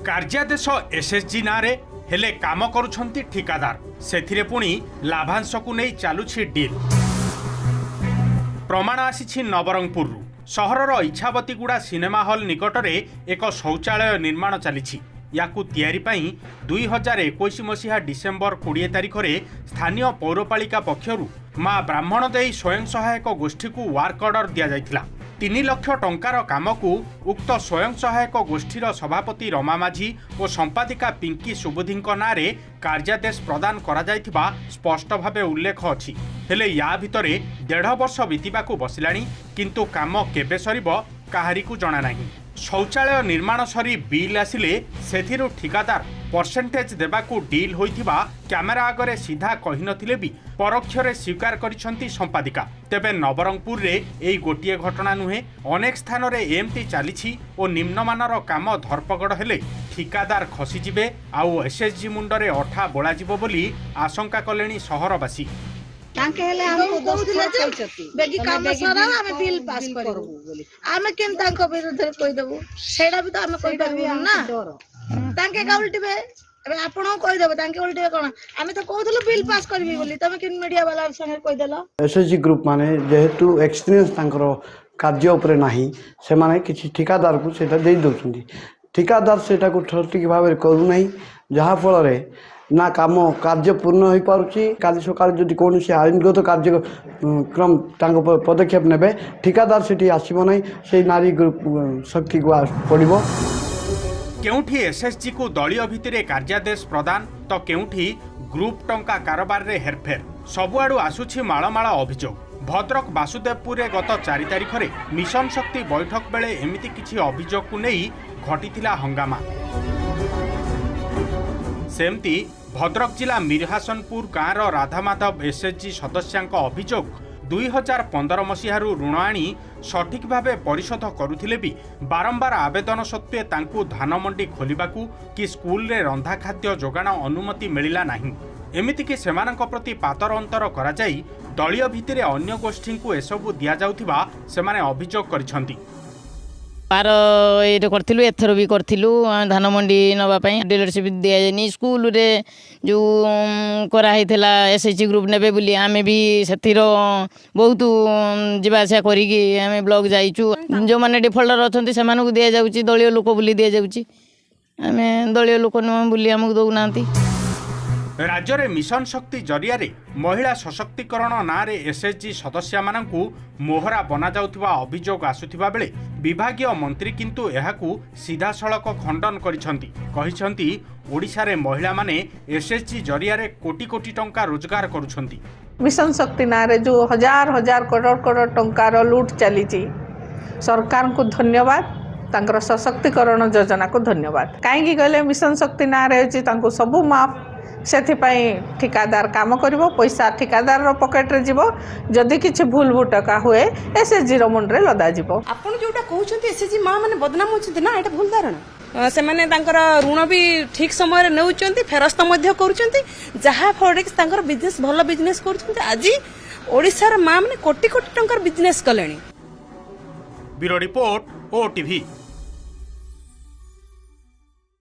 କାର୍ଯ୍ୟାଦେଶ ଏସ୍ଏଚ୍ଜି ନାଁରେ, ହେଲେ କାମ କରୁଛନ୍ତି ଠିକାଦାର। ସେଥିରେ ପୁଣି ଲାଭାଂଶକୁ ନେଇ ଚାଲୁଛି ଡିଲ୍। ପ୍ରମାଣ ଆସିଛି ନବରଙ୍ଗପୁରରୁ। ସହରର ଇଚ୍ଛାବତୀଗୁଡ଼ା ସିନେମା ହଲ୍ ନିକଟରେ ଏକ ଶୌଚାଳୟ ନିର୍ମାଣ ଚାଲିଛି। ୟାକୁ ତିଆରି ପାଇଁ 2021 ମସିହା ଡିସେମ୍ବର 20 ତାରିଖରେ ସ୍ଥାନୀୟ ପୌରପାଳିକା ପକ୍ଷରୁ ମା ବ୍ରାହ୍ମଣଦେଇ ସ୍ୱୟଂ ସହାୟକ ଗୋଷ୍ଠୀକୁ ୱାର୍କ ଅର୍ଡର ଦିଆଯାଇଥିଲା। 3 ଲକ୍ଷ ଟଙ୍କାର କାମକୁ ଉକ୍ତ ସ୍ୱୟଂ ସହାୟକ ଗୋଷ୍ଠୀର ସଭାପତି ରମା ମାଝୀ ଓ ସମ୍ପାଦିକା ପିଙ୍କି ସୁବୁଧିଙ୍କ ନାଁରେ କାର୍ଯ୍ୟାଦେଶ ପ୍ରଦାନ କରାଯାଇଥିବା ସ୍ପଷ୍ଟ ଭାବେ ଉଲ୍ଲେଖ ଅଛି। ହେଲେ ୟା ଭିତରେ ଦେଢ଼ ବର୍ଷ ବିତିବାକୁ ବସିଲାଣି, କିନ୍ତୁ କାମ କେବେ ସରିବ କାହାରିକୁ ଜଣା ନାହିଁ। ଶୌଚାଳୟ ନିର୍ମାଣ ସରି ବିଲ୍ ଆସିଲେ ସେଥିରୁ ଠିକାଦାର ପରସେଣ୍ଟେଜ ଦେବାକୁ ଡିଲ୍ ହୋଇଥିବା କ୍ୟାମେରା ଆଗରେ ସିଧା କହିନଥିଲେ ବି ପରୋକ୍ଷରେ ସ୍ୱୀକାର କରିଛନ୍ତି ସମ୍ପାଦିକା। ତେବେ ନବରଙ୍ଗପୁରରେ ଏଇ ଗୋଟିଏ ଘଟଣା ନୁହେଁ, ଅନେକ ସ୍ଥାନରେ ଏମିତି ଚାଲିଛି ଓ ନିମ୍ନମାନର କାମ ଧରପଗଡ଼ ହେଲେ ଠିକାଦାର ଖସିଯିବେ ଆଉ ଏସ୍ଏଚ୍ଜି ମୁଣ୍ଡରେ ଅଠା ବୋଳାଯିବ ବୋଲି ଆଶଙ୍କା କଲେଣି ସହରବାସୀ। ତାଙ୍କେ ହେଲେ ଆମକୁ କହୁଥିଲେ ଯେ ବେଗି କାମ ସରାଅ, ଆମେ ବିଲ୍ ପାସ୍ କରିବୁ ବୋଲି। ଆମେ କେମିତି ତାଙ୍କ ବିରୁଦ୍ଧରେ କହିଦେବୁ? ସେଇଟା ବି ତ ଆମେ କହିପାରିବୁନି ନା। ତାଙ୍କେ ଓଲଟିବେ। ଏବେ ଆପଣଙ୍କୁ କହିଦେବେ, ତାଙ୍କେ ଓଲଟିବେ କଣ, ଆମେ ତ କହୁଥିଲୁ ବିଲ୍ ପାସ୍ କରିବି ବୋଲି, ତମେ କେମିତି ମିଡିଆ ବାଲା ସାଙ୍ଗରେ କହିଦେଲ? ଏସ୍ଏଚ୍ଜି ଗ୍ରୁପ୍ ମାନେ ଯେହେତୁ ଏକ୍ସପିରିଏନ୍ସ ତାଙ୍କର କାର୍ଯ୍ୟ ଉପରେ ନାହିଁ, ସେମାନେ କିଛି ଠିକାଦାରକୁ ସେଇଟା ଦେଇ ଦେଉଛନ୍ତି। ଠିକାଦାର ସେଇଟାକୁ ସଠିକ୍ ଭାବରେ କରୁନାହିଁ, ଯାହାଫଳରେ ନା କାମ କାର୍ଯ୍ୟ ପୂର୍ଣ୍ଣ ହୋଇପାରୁଛି। କାଲି ସକାଳେ ଯଦି କୌଣସି ଆଇନଗତ କାର୍ଯ୍ୟକ୍ରମ ତାଙ୍କ ପଦକ୍ଷେପ ନେବେ, ଠିକାଦାର ସେଠି ଆସିବ ନାହିଁ, ସେଇ ନାରୀ ଗ୍ରୁପ୍ ଶକ୍ତିକୁ ପଡ଼ିବ। କେଉଁଠି ଏସ୍ଏଚ୍ଜିକୁ ଦଳୀୟ ଭିତ୍ତିରେ କାର୍ଯ୍ୟାଦେଶ ପ୍ରଦାନ ତ କେଉଁଠି ଗ୍ରୁପ୍ ଟଙ୍କା କାରବାରରେ ହେରଫେର। ସବୁଆଡୁ ଆସୁଛି ମାଳମାଳ ଅଭିଯୋଗ। ଭଦ୍ରକ ବାସୁଦେବପୁରରେ ଗତ 4 ତାରିଖରେ ମିଶନ ଶକ୍ତି ବୈଠକ ବେଳେ ଏମିତି କିଛି ଅଭିଯୋଗକୁ ନେଇ ଘଟିଥିଲା ହଙ୍ଗାମା। ସେମିତି ଭଦ୍ରକ ଜିଲ୍ଲା ମିରହାସନପୁର ଗାଁର ରାଧାମାଧବ ଏସ୍ଏଚ୍ଜି ସଦସ୍ୟାଙ୍କ ଅଭିଯୋଗ, 2015 ମସିହାରୁ ଋଣ ଆଣି ସଠିକ୍ ଭାବେ ପରିଶୋଧ କରୁଥିଲେ ବି ବାରମ୍ବାର ଆବେଦନ ସତ୍ତ୍ୱେ ତାଙ୍କୁ ଧାନମଣ୍ଡି ଖୋଲିବାକୁ କି ସ୍କୁଲରେ ରନ୍ଧା ଖାଦ୍ୟ ଯୋଗାଣ ଅନୁମତି ମିଳିଲା ନାହିଁ। ଏମିତିକି ସେମାନଙ୍କ ପ୍ରତି ପାତର ଅନ୍ତର କରାଯାଇ ଦଳୀୟ ଭିତ୍ତିରେ ଅନ୍ୟ ଗୋଷ୍ଠୀଙ୍କୁ ଏସବୁ ଦିଆଯାଉଥିବା ସେମାନେ ଅଭିଯୋଗ କରିଛନ୍ତି। ଆର ଏଇଟା କରିଥିଲୁ, ଏଥର ବି କରିଥିଲୁ। ଆମେ ଧାନ ମଣ୍ଡି ନେବା ପାଇଁ ଡିଲରସିପ୍ ଦିଆଯାଇନି। ସ୍କୁଲରେ ଯେଉଁ କରାହେଇଥିଲା ଏସ୍ ଏଚ୍ ଜି ଗ୍ରୁପ୍ ନେବେ ବୋଲି, ଆମେ ବି ସେଥିର ବହୁତ ଯିବା ଆସିବା କରିକି ଆମେ ବ୍ଲକ୍ ଯାଇଛୁ। ଯେଉଁମାନେ ଡିଫଲ୍ଟର ଅଛନ୍ତି, ସେମାନଙ୍କୁ ଦିଆଯାଉଛି, ଦଳୀୟ ଲୋକ ବୋଲି ଦିଆଯାଉଛି। ଆମେ ଦଳୀୟ ଲୋକ ନୁହଁ ବୋଲି ଆମକୁ ଦେଉନାହାନ୍ତି। ରାଜ୍ୟରେ ମିଶନ ଶକ୍ତି ଜରିଆରେ ମହିଳା ସଶକ୍ତିକରଣ ନାଁରେ ଏସ୍ଏଚ୍ଜି ସଦସ୍ୟାମାନଙ୍କୁ ମୋହରା ବନାଯାଉଥିବା ଅଭିଯୋଗ ଆସୁଥିବା ବେଳେ ବିଭାଗୀୟ ମନ୍ତ୍ରୀ କିନ୍ତୁ ଏହାକୁ ସିଧାସଳଖ ଖଣ୍ଡନ କରିଛନ୍ତି। କହିଛନ୍ତି, ଓଡ଼ିଶାରେ ମହିଳାମାନେ ଏସ୍ଏଚ୍ଜି ଜରିଆରେ କୋଟି କୋଟି ଟଙ୍କା ରୋଜଗାର କରୁଛନ୍ତି। ମିଶନ ଶକ୍ତି ନାଁରେ ଯେଉଁ ହଜାର ହଜାର କରୋଡ଼ କରୋଡ଼ ଟଙ୍କାର ଲୁଟ୍ ଚାଲିଛି, ସରକାରଙ୍କୁ ଧନ୍ୟବାଦ, ତାଙ୍କର ସଶକ୍ତିକରଣ ଯୋଜନାକୁ ଧନ୍ୟବାଦ। କାହିଁକି କହିଲେ, ମିଶନ ଶକ୍ତି ନାଁରେ ଅଛି ତାଙ୍କୁ ସବୁ ମାଫ। ସେଥିପାଇଁ ଠିକାଦାର କାମ କରିବ, ପଇସା ଠିକାଦାରର ପକେଟରେ ଯିବ। ଯଦି କିଛି ଭୁଲ ଭୁଟକା ହୁଏ, ଏସ୍ଏଚ୍ଜିର ମୁଣ୍ଡରେ ଲଦାଯିବ। ଆପଣ ଯୋଉଟା କହୁଛନ୍ତି ଏସ୍ଏଚ୍ଜି ମା ମାନେ ବଦନାମ ହେଉଛନ୍ତି ନା, ଏଇଟା ଭୁଲ ଧାରଣା। ସେମାନେ ତାଙ୍କର ଋଣ ବି ଠିକ ସମୟରେ ନେଉଛନ୍ତି, ଫେରସ୍ତ ମଧ୍ୟ କରୁଛନ୍ତି, ଯାହା ଫଳରେ କି ତାଙ୍କର ବିଜନେସ୍ ଭଲ ବିଜନେସ୍ କରୁଛନ୍ତି। ଆଜି ଓଡ଼ିଶାର ମା ମାନେ କୋଟି କୋଟି ଟଙ୍କାର ବିଜନେସ୍ କଲେଣି। Bureau report, OTV.